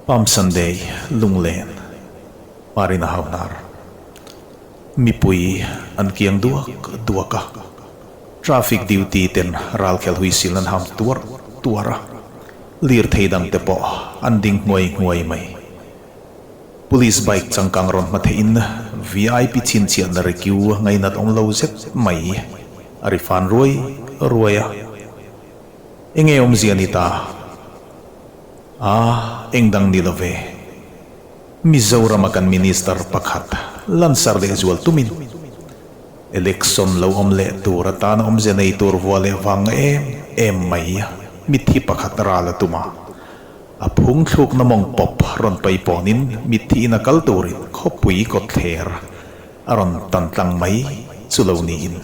Palm Sunday lunglen Marina Hauhnar Mipui an kiang duak duak a, traffic duty ten ralkhel huisil an ham tuar tuar a, lirthei dang te pawh an ding hnuai hnuai mai. Police bike changkang rawn hma theihin VIP chhinchhiahna rekiu ngainat awm lo zet mai a ri fan ruai ruai a. Enge awmzia ni ta? A, eng dang ni lo ve. Mizorama kan Minister pakhat lansar leh zual tumin Election lo awm leh tur atana awmze nei tur vua leh vang em em mai mitthi pakhat ral a tum a. A phung thlukna mawng pawp rawn pai pawnin mitthi ina kal turin khawpui kawtthler a rawn tan tlang mai chu lo niin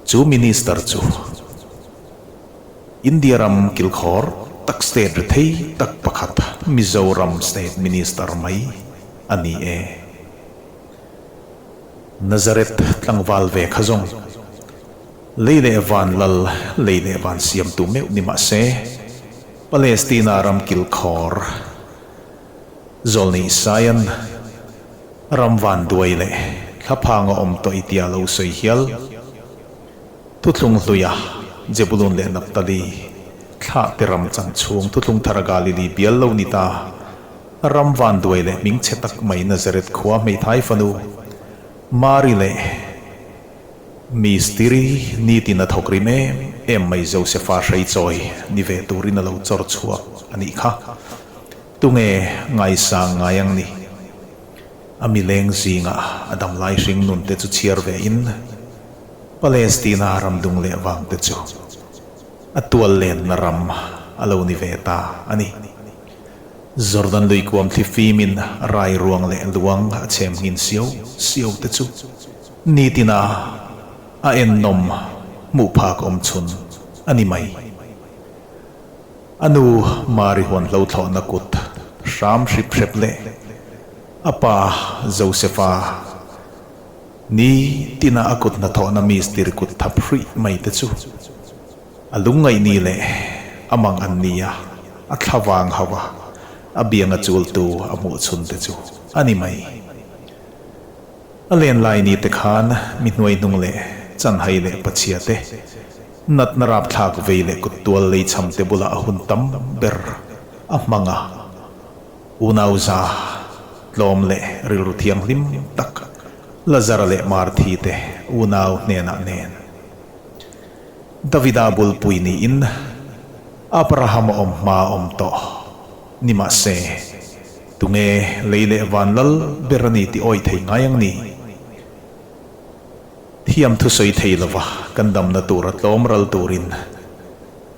chu Minister chu India ram kilkhawr tak state rethei tak pakhat Mizoram state minister mai a ni e. Nazareth tlangval ve kha zawng lei leh van lal lei leh van siamtu meuh ni mah se Palestina ram kilkhawr Zawlni Isaian ram van duai leh thlaphang a awm tawh i tia lo sawi hial. Thuthlung hluia Jebulun leh Naphtali thlah te ram chan chhung thuthlung thara Galili bial lo ni ta. Ram vanduai leh hmingchhe tak mai Nazareth khua hmeithai fanu Mari leh Mistiri nitin a thawk rim em em mai Josefa hreichawi ni ve turin a lo chawr chhuak a nih kha. Tunge ngaisang ngai ang ni? A mileng zingah a damlai hring nun te chu chhiar ve in Palestina ram dung leh vang te chu a tual lenna ram a lo ni ve ta a ni. Jordan lui kuam thli fimin rai ruang leh luang a chhem nghin siau siau te chu nitina a ennawm hmuh phak awm chhun a ni mai. A nu Mari huan hlo thlawhna kut hram hrip hrep leh a pa Josefa Ni tina a kut hnathawhna mistiri kut thap hruih mai te chu a lungngaih ni leh a mang an ni a, a thla vang hauh a, a biang a chultu a hmuh chhun te chu a ni mai. A len lai ni te khan mi hnuaihnung leh chanhai leh pachhia te, natna rapthlak vei leh kut tual lei cham te bulah a hun tam ber a hmang a. Unauza, tlawm leh rilru thianghlim tak Lazara leh Marthi te unau hnenah nen Davida bulpui niin Abraham a awm hma a awm tawh ni mahse, tunge lei leh van lal ber a ni tih awih thei ngai ang ni? Thiam thusawi thei lova kan damna tura tlawm ral turin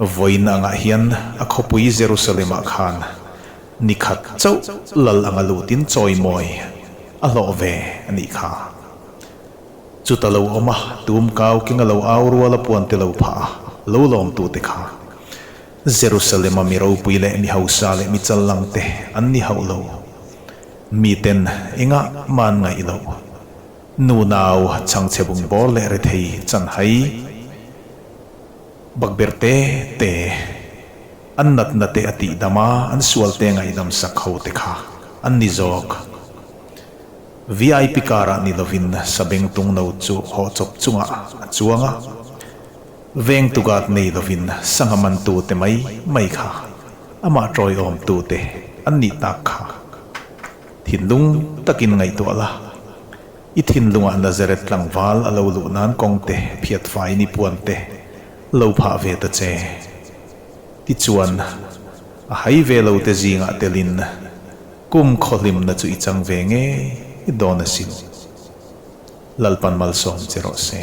Vawiin angah hian a khawpui Jerusalem-ah khan ni khat chauh lal anga lutin chawimawi a hlawh ve a nih kha. Chuta lo awm a, tum kau kenga lo au rual a puan te lo phah a, lo lawmtute kha Jerusalem-a mi ropui leh mi hausa leh mi challang te an ni hauh lo. Miten engah man ngaih loh. Nu nau chhangchhe bungbawr leh rethei chanhai. Bakberh te te, an natna te a tihdam a, an sual te ngaihdam sak ho te kha an ni zawk. VIP car ah ni lovin sabeng tung no chu haw chawp chungah a chuang a, veng tu guard nei lovin sangha man tu te mai mai kha amah tawiawm tu te an nih tak kha. Thinlung takin ngaihtuah la. I thinlungah Nazareth tlangval a lo luh nan kawng te, phiat fai ni puan te lo phah ve ta che. Tichuan, a hai ve lo te zingah telin kum khawhlimna chu i chang ve ngei dawn asin. Lalpan malsawm che rawh se.